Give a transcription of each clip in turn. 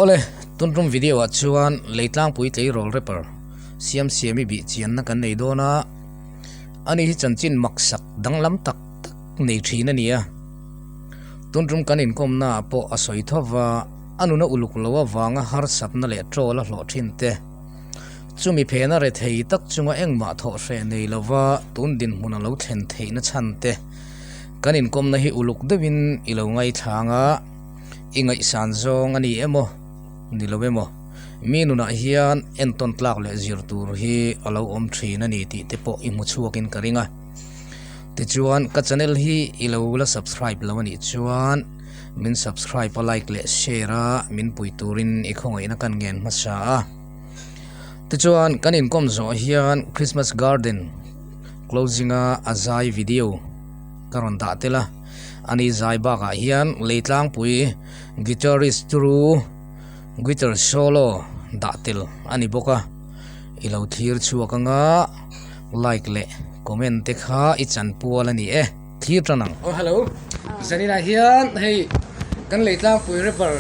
Awle, tuntum video ah chuan Leitlangpui tleirawl rapper Siamsiami bih chianna kan nei dawn a, ani hi chanchin maksak danglam tak tak nei thin a ni a. Tuntum kan inkawmna ah pawh a sawi tho va, a nuna uluk lo avanga harsatna leh troll a hlawh thin te. Chumi phena rethei tak chunga engmah thawh hreh nei lova tun dinhmun a lo thlen theihna chhan te kan inkawmna hi uluk deuhin i lo ngaithlang a, i ngaihsan zawng a ni emaw ni lo emaw mi nunah hian entawn tlak leh zir tur hi a lo awm thin a ni tih te pawh i hmu chhuakin ka ring a. Tichuan ka channel hi i lo la subscribe lo a nih chuan min subscribe a like leh share a min pui turin i khawngaihna kan ngen hmasa a. Tichuan kan inkawm zawh hian Christmas garden closing a a zai video ka rawn dah tel a, ani zai bakah hian Leitlangpui guitarist turu guitar solo dah tel a ni bawk a, i lo thlir chhuak anga like leh comment te kha i chanpual a ni e. Thlir tan ang. Aw hello Zanina hian hei kan lei tlangpui rapper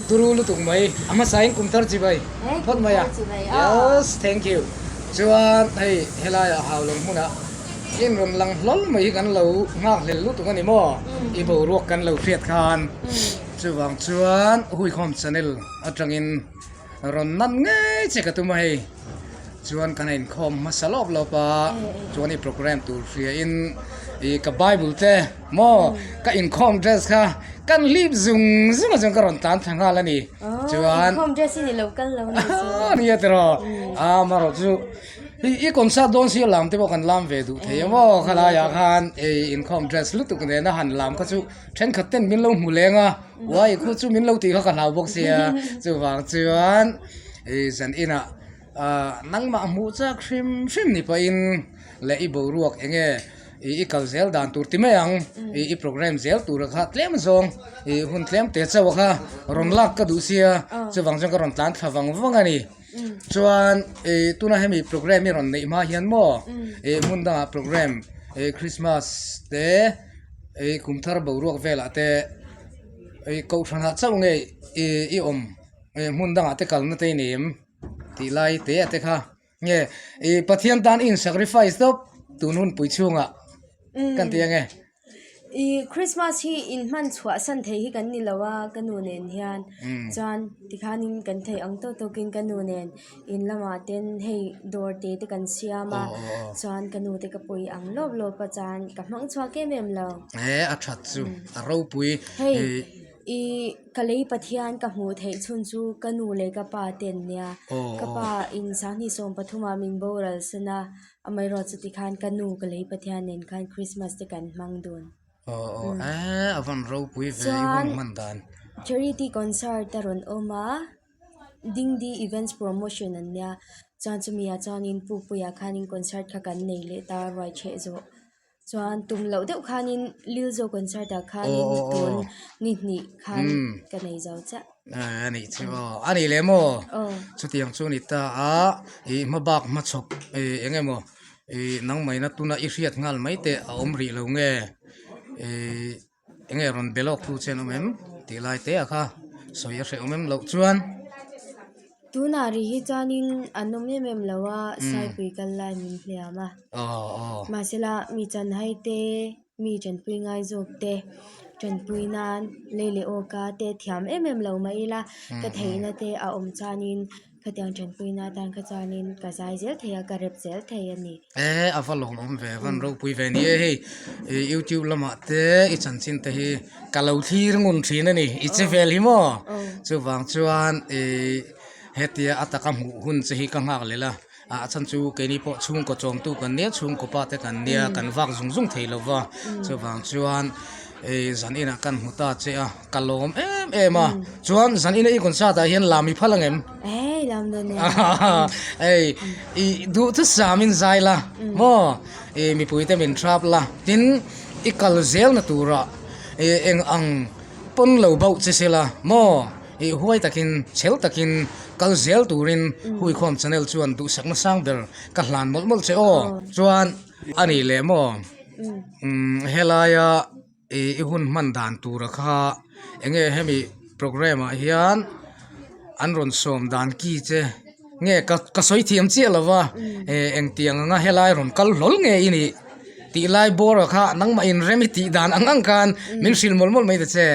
turu lutuk mai a hmasain kum thar chibai phawt mai a yes thank you chuan hei helaiah Haulawng hmunah in rawn lang hlawl mai hi kan lo nghak hlel lutuk a ni maw i boruak kan lo hriat khan chuvang chuan Huikhawm channel atangin rawn nan ngei che ka tum a hei. Chuan kan inkhawm hmasa lawp lawp a, chuan i program tur hria in ih ka bible te maw ka inkhawm dress kha kan hlip zung zung a chuan ka rawn tlan thla nghal a ni. Chuan Inkhawm dress in i lo kal lo ni chu. Nia tiraw a amarawh chu i i concert dawn sia lam te pawh kan lam ve duh thei a maw khalaiah khan ei inkhawm dress lutuk nena han lam kha chu thenkhat ten min lo hmu leng a uai khu chu min lo tih kha ka hlau bawk sia chuvang chuan ih zan inah ah nangmah hmuh chak hrim hrim ni pawhin leh i boruak eng nge ih i kal zel dan tur ti mai ang ih i program zel tur kha tlem zawng ih hun tlem te chauh kha rawn lak ka duh sia chuvang chuan ka rawn tlan thla vang vang a ni chuan ih tuna hemi program hi rawn neih hma hian maw ih hmun dangah program ih christmas te ih kum thar boruak velah te ih kohhranah chauh nge ih i awm. Eh hmun dangah te kalna te i nei em tih lai te a te kha nge ih Pathian tan i in sacrifice tawp tun hun pui chhungah kan ti ange. Ih Christmas hi in hman chhuah san thei hi kan ni lo a ka nu nen hian chuan tikhanin kan thei ang tawk tawkin ka nu nen in lamah ten hei dawr te te kan siam a chuan ka nu te ka pui ang lawp lawp a chuan ka hmang chhuak em em lo. Eh a that chu a ropui. Hei. Ih ka lei Pathian ka hmuh theih chhun chu ka nu leh ka pa te an nia. Ka pa in sanghnih 13 ah min boral san a, amaherawh chu tikhan ka nu ka lei Pathian nen khan Christmas te kan hmang dun. Chuan charity concert a rawn awm a, Dingdi Events Promotion an nia, chuan chumi ah chuanin Pupuia khanin concert kha kan nei leh ta ruaichheh zawh. Chuan tum loh deuh khanin Lilzo concert ah khanin tun ni hnih khan ka nei zo chiah. A nih chu aw, a nih leh maw? Chutiang chu a ni ta a, ih hmabak hmachhawp ih eng emaw ih nangmahina tuna i hriat nghal mai teh a awm rih lo nge ih. Enge rawn be lawk tu che an awm em tih lai te a kha sawi a hreh awm em loh chuan. Tunah rih hi chuanin an awm em em lo a Saipui kal lai min hliam a. Mahsela mi chanhai te mi tanpui ngai zawk te tanpui nan lei leh awka te thiam em em lo mah ila ka theihna te a awm chuanin Khatiang tanpuina atan kha chuanin ka zai zel thei a, ka rep zel thei a ni. E, a va lawmawm ve, a van ropui ve ni e hei i youtube lamah te i chanchin te hi ka lo thlir ngun thin a ni, i che vel hi maw? Chuvang chuan i hetia a taka hmuh hun che hi ka nghak leh la, a chhan chu keini pawh chhungkaw chawmtu kan nia, chhungkaw pa te kan nia, kan vak zung zung thei lo va, chuvang chuan i zan inah kan hmu ta che a. Ka lawm em em a, chuan zan ina i concert ah hian lam i phal ang em? Ei lam dawn nia. Ei i duh chu sam in zai la maw i mipui te min thrap la tin i kal zel na turah i eng ang pawn lo bauh che se la maw i huai takin chhel takin kal zel turin Huikhawm channel chuan duhsakna sang ber ka hlan mawlh mawlh che aw chuan a nih leh maw helaia. Ih i hun hman dan tura kha eng nge hemi program ah hian. an rawn sawm dan ki che nge ka ka sawi thiam chiah lo va eh engtiang anga helai rawn kal hlawl nge i nih tih lai bawr ah kha nangmah in rem i tih dan ang ang khan min hrilh mawlh mawlh mai ta che.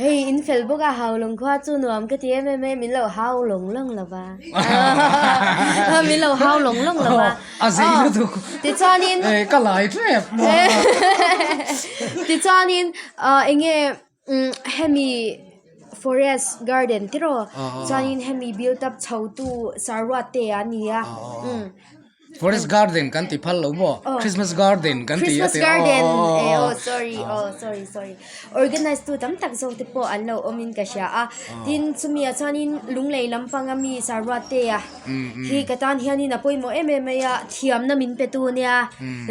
Hei in fel bawk a hau lawng khua chu nuam ka ti em em e min lo hau lawng lawng lo va min lo hau lawng lawng lo va a zei lutuk tichuanin eh ka lai tep tichuanin ah enge umm hemi forest garden tiraw chuanin hemi build up chho tu saruat te a ni a umm. Forest garden kan ti phal lo maw? Christmas garden kan ti a Christmas ti. garden eh aw sorry aw sorry sorry organize tu tam tak zawk te pawh an lo awm in ka hria a tin chumi ah chuanin lunglei lampang a mi saruat te a hi ka tan hianin a pawimawh em em mai a thiamna min pe tu ania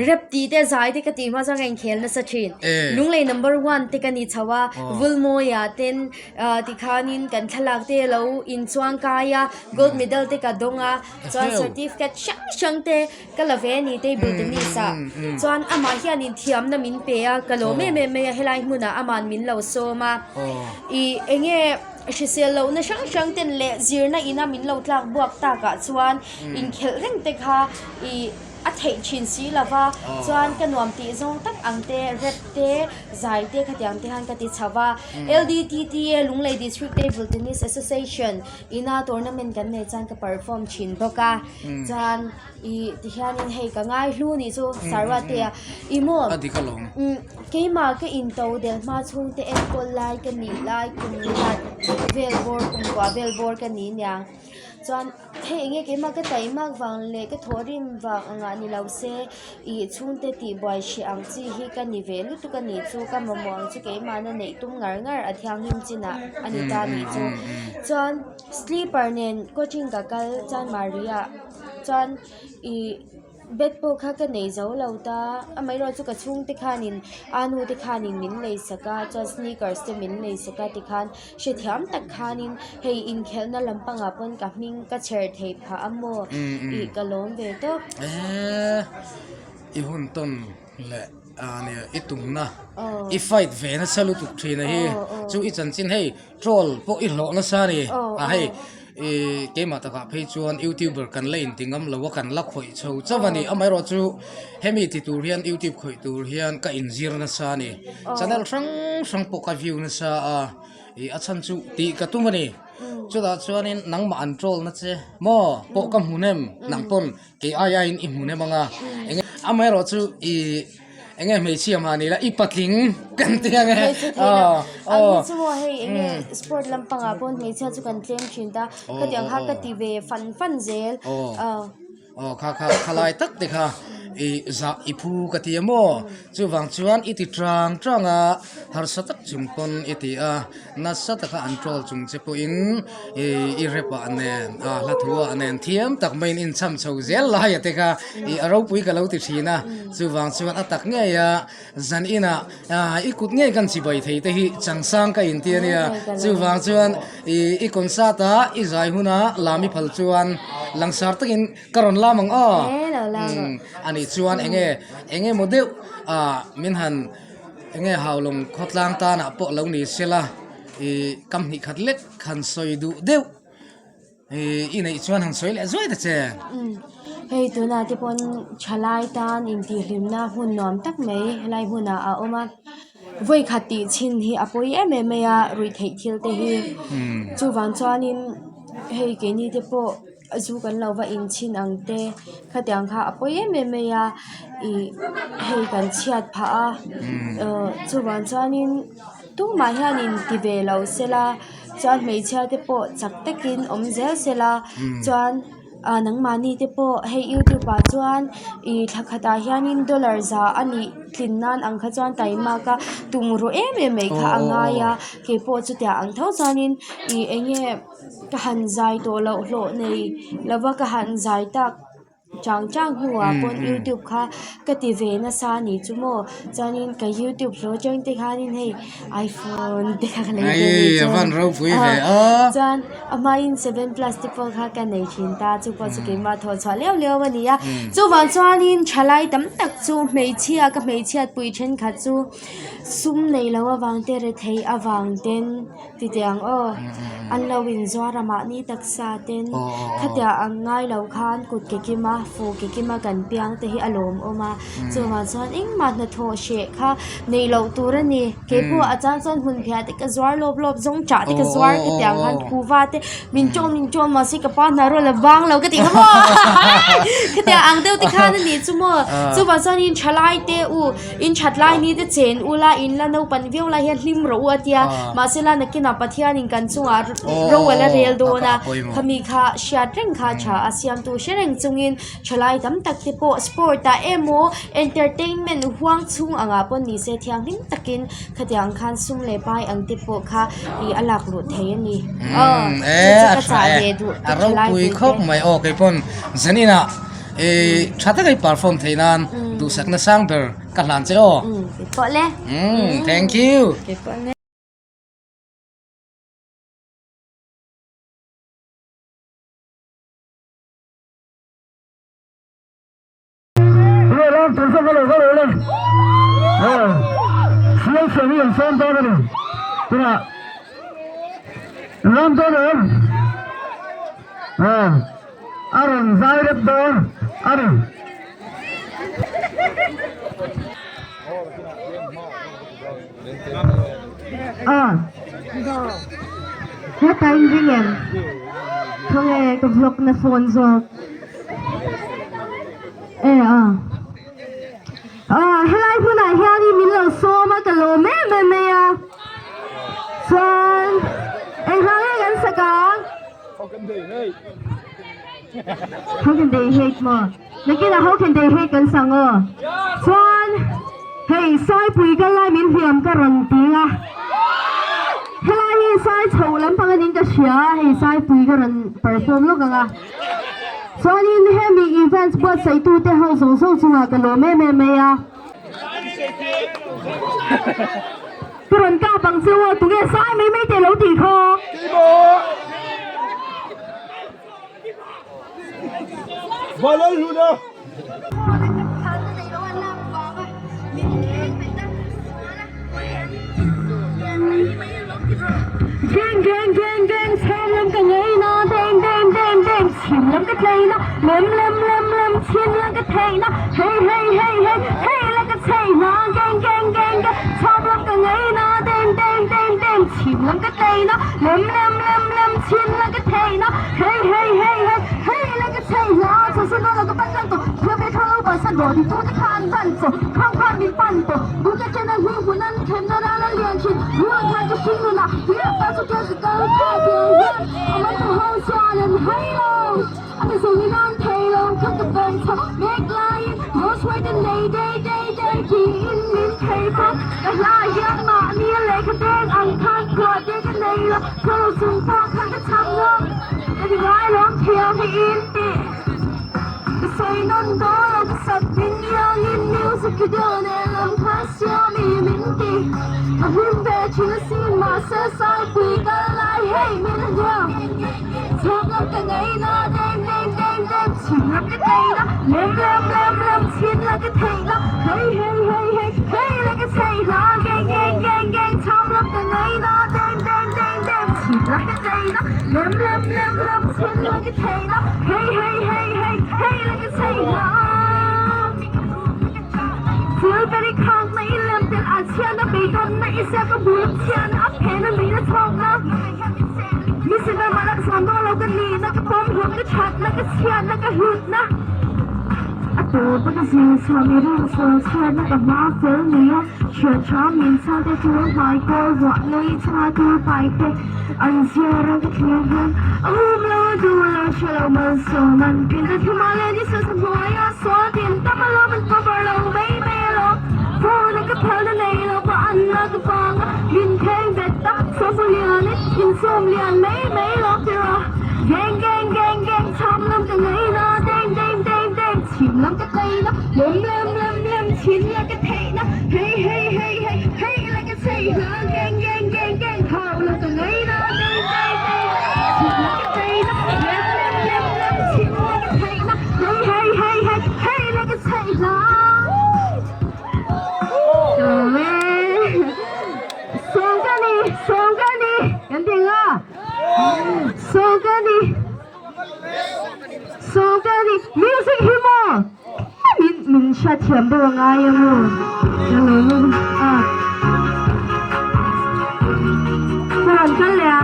rep tih te zai te ka tih hma chuan ka inkhel nasa thin lunglei number one te ka ni chho a vulmawi ah ten ah tikhanin kan thlalak te lo inchuang kai a gold medal te ka dawng a. Chuan certificate hrang hrang te ka la ve a ni table tennis ah chuan amah hianin thiamna min pe a ka lawm em em mai a helai hmunah aman min lo sawm a ih eng nge hrisel lohna hrang hrang ten leh zirna ina min lo tlak buak takah chuan inkhelh reng te kha ih a theih thin si lova chuan ka nuam tih zawng tak ang te rap te zai te khatiang te khan ka ti chho va L_D_T_T_A Lunglei District Table Tennis Association. Ina tournament kan nei chuan ka perform thin bawk a chuan ih tihianin hei ka ngai hlu nih chu saruate a ih maw A dik alawm. umm keimah ka into del hma chhungte enkawl lai ka nih lai kum khat vel bawr kum kua vel bawr ka ni nia chuan hei eng nge keimah ka taimak vang leh ka thawhrim vang angah ni lo se ih chhungte tihbuai hreh ang chi hi ka ni ve lutuk a nih chu ka mamawh ang chu keimahna neih tum ngar ngar a thianghlim chinah a ni ta nih chu chuan slipper nen coaching ka kal chuan Maria chuan ih bag pawh kha ka nei zo lo ta amaherawh chu ka chhungte khanin a nu te khanin min lei sak a chuan sneakers te min lei sak a tikhan hrethiam tak khanin hei inkhelhna lampangah pawn ka hming ka chher theih phah a maw tih ka lawm ve tawp. Eee i hun tawn leh a nia i tumna i fight ve nasa lutuk thin a hi chu i chanchin hei troll pawh i hlawh nasa a ni a hei ih keimah takah phei chuan youtuber kan la inti ngam lo a kan la khawih chho chauh a ni amaherawh chu hemi ti tur hian youtube khawih tur hian ka inzir nasa a ni channel hrang hrang pawh ka view nasa a ih a chhan chu tih ka tum a ni chutah chuanin nangmah an troll na che maw pawh ka hmu hnem nang pawn kei ai aiin i hmu hnem ang a eng amaherawh chu ih eng nge hmeichhia mah ni la i patling kan ti ang e Hmeichhe theih loh ang hi chu maw hei eng nge sport lampangah paw'n hmeichhia chu kan tlem thin ta khatiang kha ka ti ve fan fan zel aw aw kha kha khalai tak te kha ih zah i phu ka ti a maw chuvang chuan i ti tang tang a harsa tak chung pawn i ti a nasa taka an troll chung che pawhin ih i rep ah nen a hla thu ah nen thiam tak maiin incham chho zel lai a te kha ih a ropui ka lo ti thin a chuvang chuan a tak ngei a zan inah ah i kut ngei kan chibai thei te hi changsang ka inti a nia chuvang chuan ih i concert a i zai huna lam i phal chuan langsar takin ka rawn lam ang aw umm anih chuan eng nge eng nge maw deuh ah min han Eng nge Haulawng khawtlang tanah pawh lo ni sela ih kam hnih khat lek han sawi duh deuh ih i neih chuan han sawi leh zuai ta che. Umm hei tunah te pawn thalai tan intihhlimna hmun nuam tak mai helai hmunah a awm a vawikhat tih chhin hi a pawi em em mai a ruihtheih thil te hi chuvang chuanin hei keini te pawh. Zu kan lo va inchhin ang te khatiang kha a pawi em em mai a ih hei kan chhiat phah a ahh chuvang chuanin tumah hianin ti ve lo sela chuan hmeichhia te pawh chak takin awm zel sela chuan ah nangmahni te pawh hei youtube ah chuan ih thla khatah hianin dollar za a nih tlin nan ang kha chuan taimak a tum ruh em em mai kha a ngai a keipawh chutiang ang tho chuanin ih eng nge. Ka han zai tawh loh hlawh nei lova ka han zai tak. chang chang hnuah pawn youtube kha ka ti ve nasa a nih chu maw chuanin ka youtube hlawh atang te khanin hei iphone te kha ka lei ve a nih chuan chuan a hmain seven plus te pawh kha ka nei thin ta chu pawh chu keimah thawh chhuah leu leu a ni a chuvang chuanin thalai tam tak chu hmeichhia ka hmeichhiat pui thenkhat chu sum nei lo avang te rethei avang ten. Titiang aw, an lo inzuar a mahni taksa ten khatia ang ngai lo khan kut ke kima fu ke kima kan piang te hi a lawmawm a, chuvang chuan engmah hnathawh hreh kha neih loh tur a ni. Keipawh a chang chuan hmun phiah te ka zuar lawp lawp zawng chah te ka zuar khatiang khan kuhva te min tawm min tawm mahse ka pa hna rawh la vang lo ka tih kha maw khatiang ang deuh te khan a nih chu maw chuvang chuan thalai te u. In that lai ni te chen ula in la naupan viau lai hian hlim rawh u a tia mahsela nakinah Pathianin kan chungah ro a la rel dawn a khami kha hriat reng kha tha a siamtu hre reng chungin thalai tam tak te pawh sport ah emaw entertainment huang chhung angah pawh ni se thianghlim takin khatiang khan sum leh pai ang te pawh kha ih a lak luh thei a ni aw chu chu ka chah ve duh a ropui khawp mai aw keipawn zaninah. I tha taka i perform theih nan duhsakna sang ber ka hlan che aw. Keipawh le. Thank you. Keipawh le. Lam tur zawk a lo va lo le. Sial siam hi an sawm dawn a ni. Tunah lam dawn em? A rawn zai rep dawn a ni. A Heta in ring em? Khawnge ka vlog na phone zawk. E a. A helai hmunah hianin min lo sawm a ka lawm em em mai a. Chuan engvang nge kan sak ang? How can they hate? How can they hate maw? Nakinah how can they hate kan sang aw. Chuan hei Saipui kal lai min hliam ka rawn ti a. Helai hi Sai chhoh lampang anin ka hria a, hei Saipui ka rawn perform lawk ang a. Chuanin hemi events buatsaihtu te ho zawng zawng chungah ka lawm em em mai a. Ka rawn kap ang che aw, tunge sai mai mai teh lo tih kha. Deng deng deng deng chheng lam ka ngei na deng deng deng deng chhim lam ka tlei na lem lem lem lem chhin lam ka thei na hei hei hei hei hei la ka chei na geng geng geng geng chham lam ka ngei na deng deng deng deng chhim lam ka tlei na lem lem lem lem chhin lam ka thei na hei hei hei hei hei la ka chei na chhawhsel dawn lo ka pan tlang tawh thil ve thang lo bansan rawh ti tu te kha an van chaw khang khan min pan tawh duh te chen a hlim hun an khem na ral a lian thin rual khan ka hring nun ah hliam ta chu tia ka kal phah piang hian a man tha ho chuan an hai lo. A ti zawng in an thei lo kha ka ber chho mek laiin Rose white a nei dei dei dei tiin min thei phawt ka hla hian mahni a lehkha deng ang khan phuah te ka nei lo khaw lo chung pawh khan ka cham lo ka ti ngai lawm thiam hi in tih ka sawi nawn dawn lo ka sat ding iangin music video nen lam khan siam i min ti ka hlim ve thin asin mahse saipui kal lai hei min hliam. Chhawk lam ka ngei na deng deng deng deng chhim lam ka tei na lem lem lem lem chhin la ka thei na hei hei hei hei hei la ka chei na geng geng geng geng chham lam ka ngei na deng deng deng deng chhim lam ka tei na lem lem lem lem chhin la ka thei na hei hei hei hei hei la ka chei na Thil beri khak na i lem tel a chhia na beidawng na i zep a bul chhia na a phen a lui na chhawk na Mi sinah mah lak zuam dawn lo ka ni na ka pawm hlawm ka that na ka chhiat na ka hlut na A tawp a ka zir chhuah mi rin chhuah chhiat na ka hma fel ni a Thian tha min chhang te chu hmai kawl vuah nei chunga tur pai te an ziar a ka thlir hian a hum lo a duh lo hre lo malsawm an pin ta thim a leh ni sa sa hnuai a sual tin tam alawm an cover lo mai mai alawm phone a ka phal na nei lo pawh an la ka vang a min kheng bet ta sawmpu lian in insum lian mai mai lo tiraw geng geng geng geng chham lam ka ngei na deng deng deng deng. Lem lem lem lem chhin la ka theih na Hei hei hei hei hei la ka chei hna Geng geng geng geng thau la ka ngei na Tei tei tei chhin la ka tei na Lem lem lem lem chhin la ka theih na Hei hei hei hei hei la ka chei hna Sawngkani sawngkani kan ti nga Sawngkani Sawngkani music hi maw min min hriatthiam deuh a ngai a maw ka lo lawm a ka rawn kal leh a.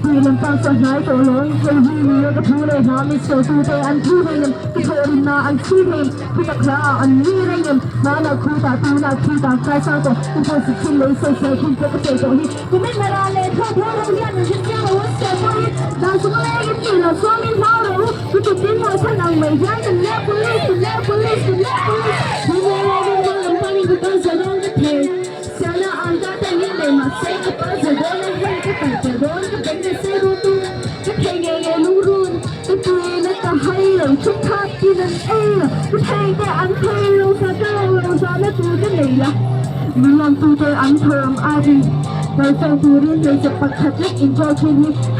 Tui lam pang chu a hnai tawh lo, hei hi ni a ka thu leh hna mi sawitu te an thu reng em, ka thawh rinna an chhi reng em, thutak hla ah an nui reng em, hmanah khutah tunah khutah kai sang tawh, ka pawisa thin lei sawisel thin pawh ka sawi tawh hi, comment la ran leh thaw thaw ho hian an hrechiang lo an sawi pawh hi dan sung leng in tih loh chuan min hlau rawh u, ka kut in mawi chhan ang mai hian kan leh police, kan leh police, kan leh police, thu leh leh ring hmang lam panin ka kal zel dawn ka thei. Sialna an ta te hi nei mahse ka pal zel dawn a hei ka kal pel dawn ka beng leh sei run tu ka thei ngei ngei lungrun ka tuina ka hai lo thu thak in an ei lo ka thei te an thei lo sa ka lo lo zahna tur ka nei la min lam tu te an thawm a ri kalsan turin hmeichhe pakhat lek in draw thin hi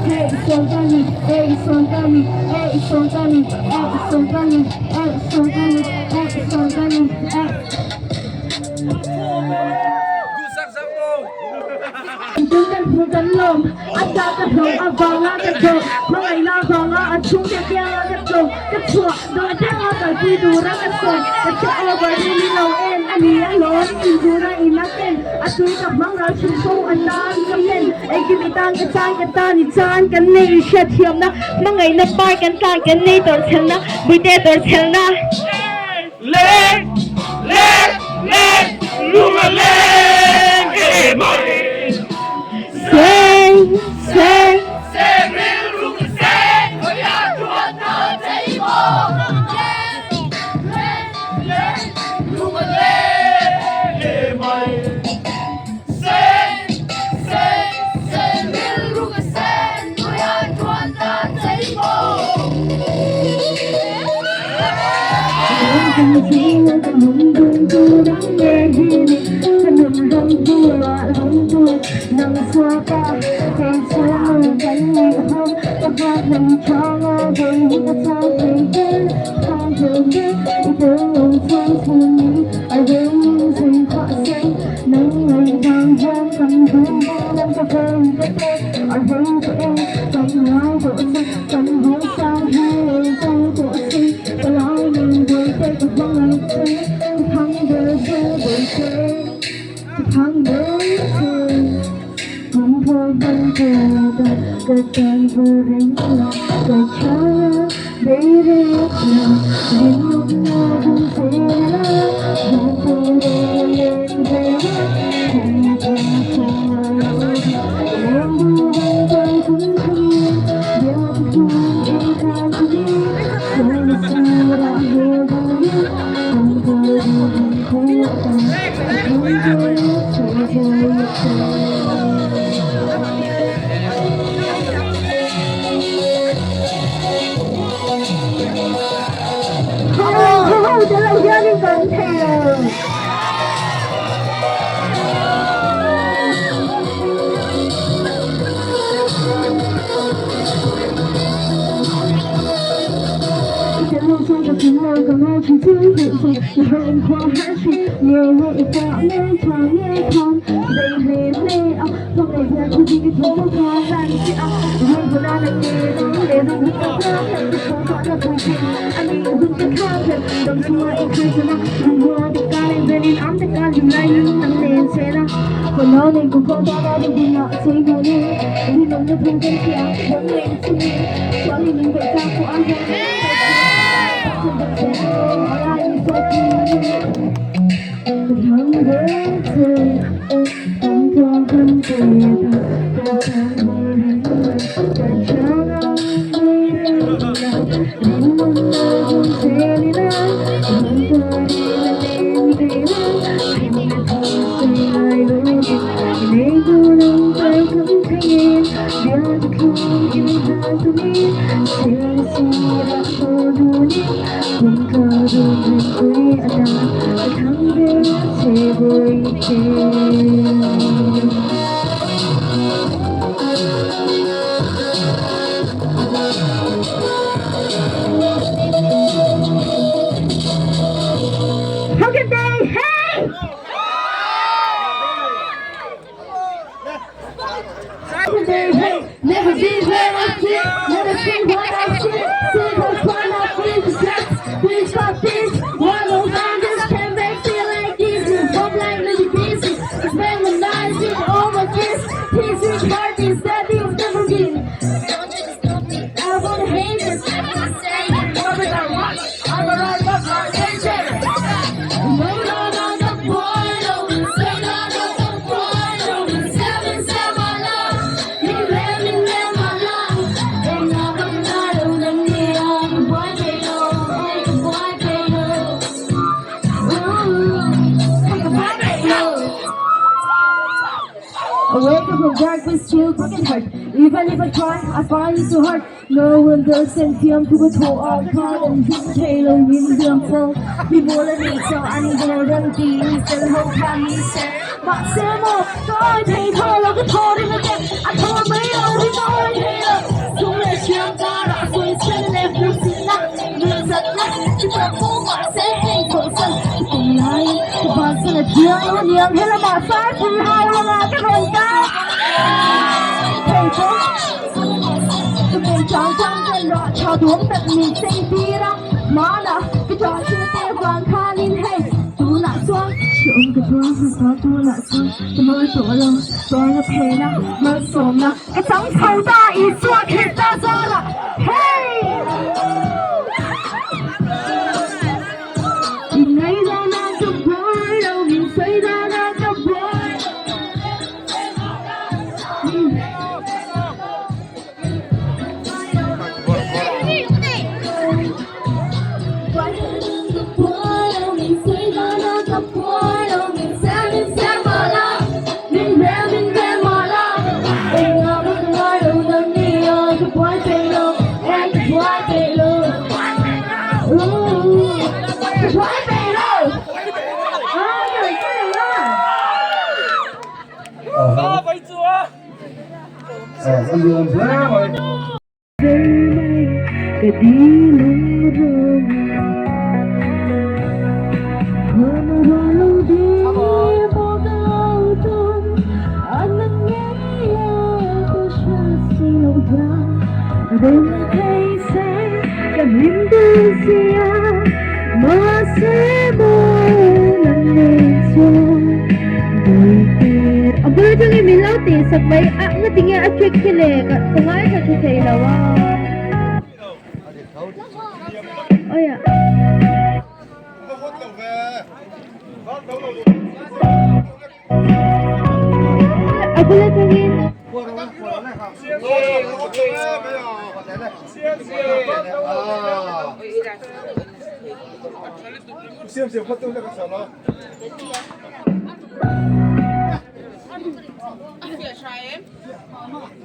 hei sawn ka ni eh sawn ka ni eh sawn ka ni.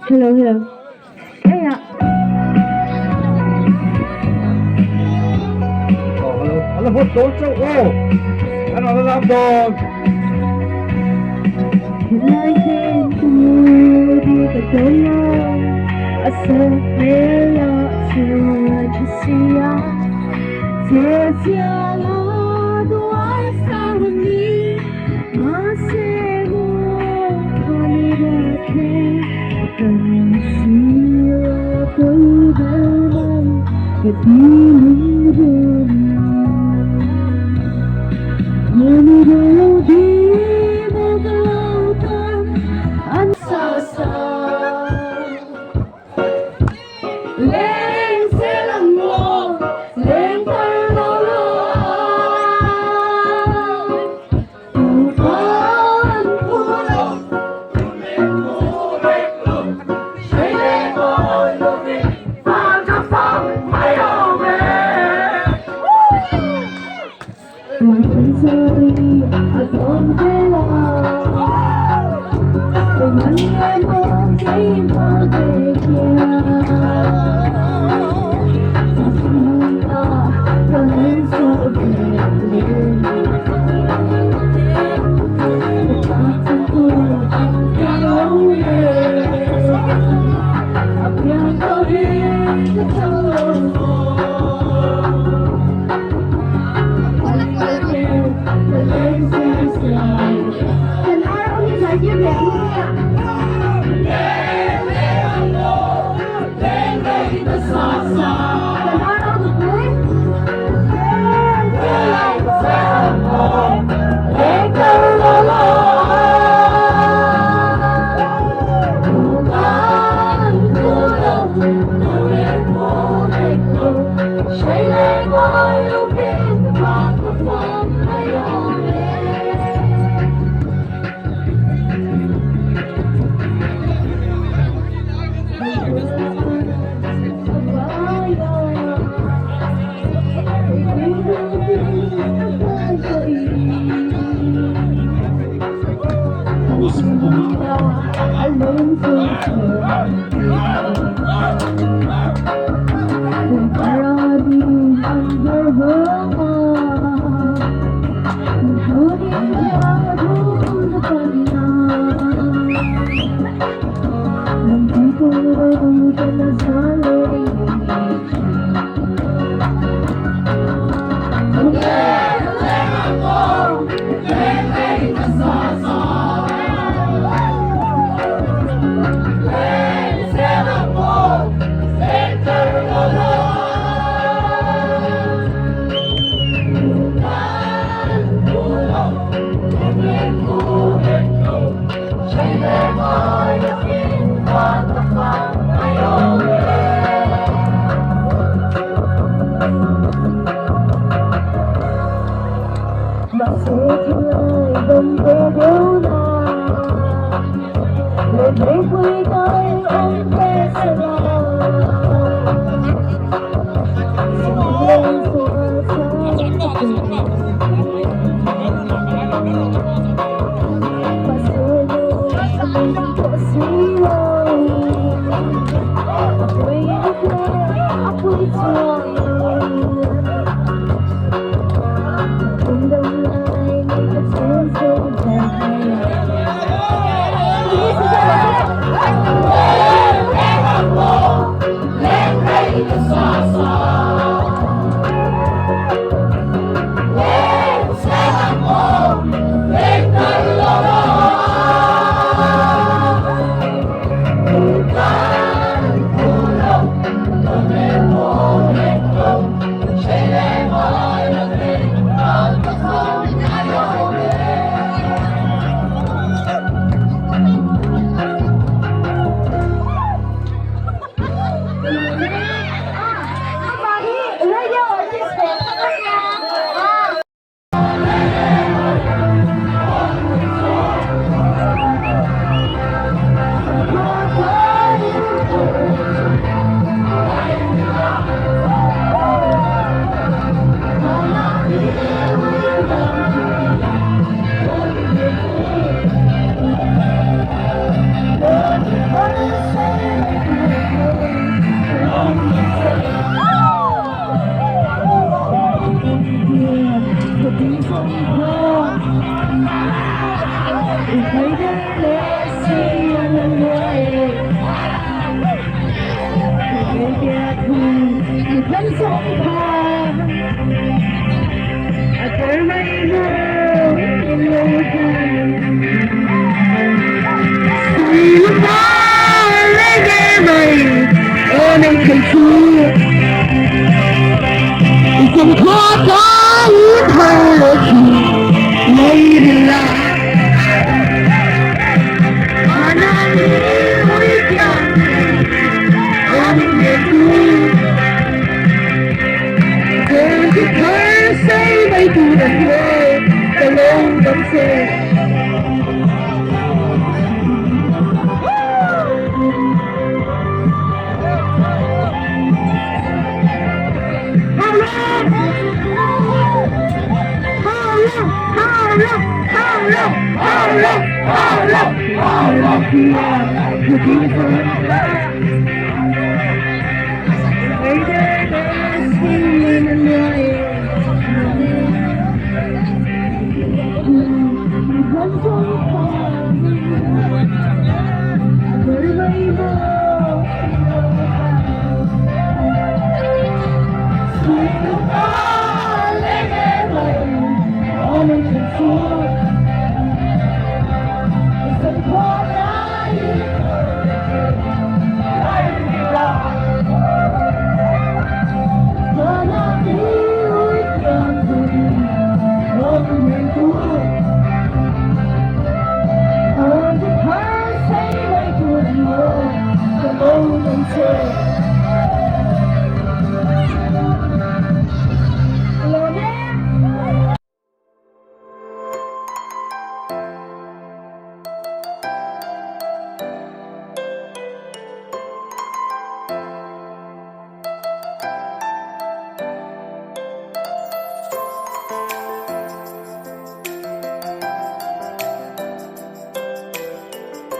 Hello hello Aya